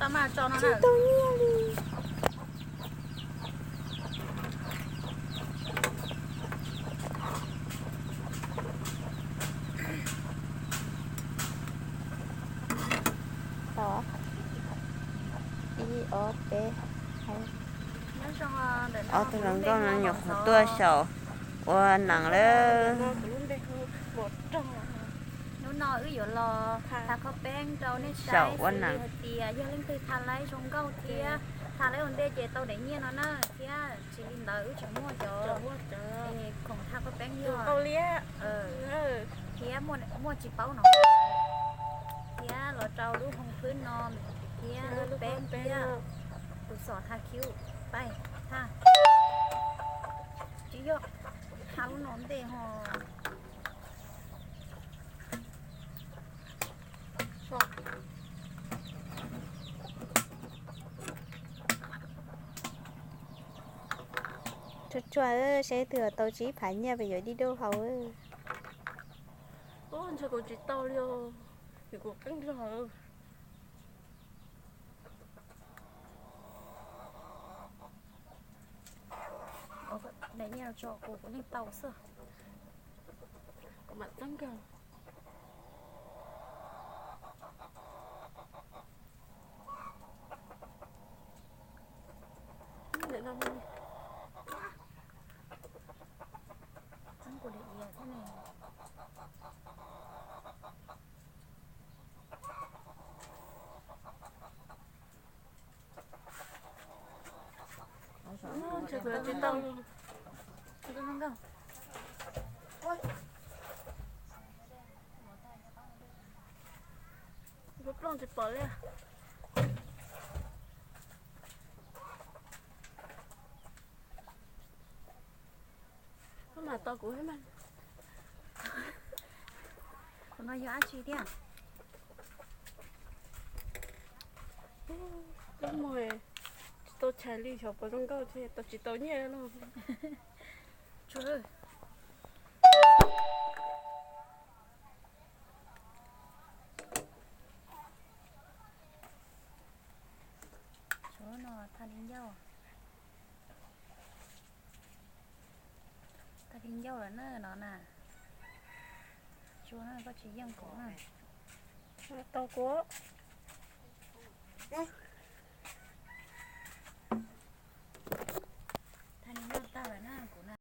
Tsis tau nyiaj li. Ib ob peb, ob tug hluas nkauj no nyuam qhuav tuaj xyaum ua nees lawm. Hnub no wb yuav los tha qhov peeb rau nej saib xws li hais tias yog leej twg tha laib zoo nkauj thiab tha laib ua ntej ces tau daim nyiaj no na, thiab tsis li ntawd wb tseem muaj cov khoom tha qhov peeb yog thiab muaj tsis paub no thiab los rau lub hoo phwb no thiab lub peeb thiab tus xom tha khiv pais tha. Tsis yog tha lub no ntej ho. Tsuag tsuag saib twg tau tsis ib phav nyiaj pes yuav dib dub hau. Ntshe kuv tsis tau li os, vim kuv qeeb zog. Daim nyiaj tso kuv, kuv yeej tau xwb. Kuv mam txeeb kawg. Txeeb kuv daim iav thiab ne. Ntshe kuv tsis tau. Kuv plooj tsis pom li. Koj mam tos kuv thiab mas. Kuv no yog dab tsi thiab? Lub mog tsis tau chais li, xyov puas zoo nkauj thiab, tau tsis tau nyiaj los. Tshuav no tha li ncauj. Tha li ncauj lawm na no na. Tshuav na, koj tsis yeej kuv na. Tau kuv.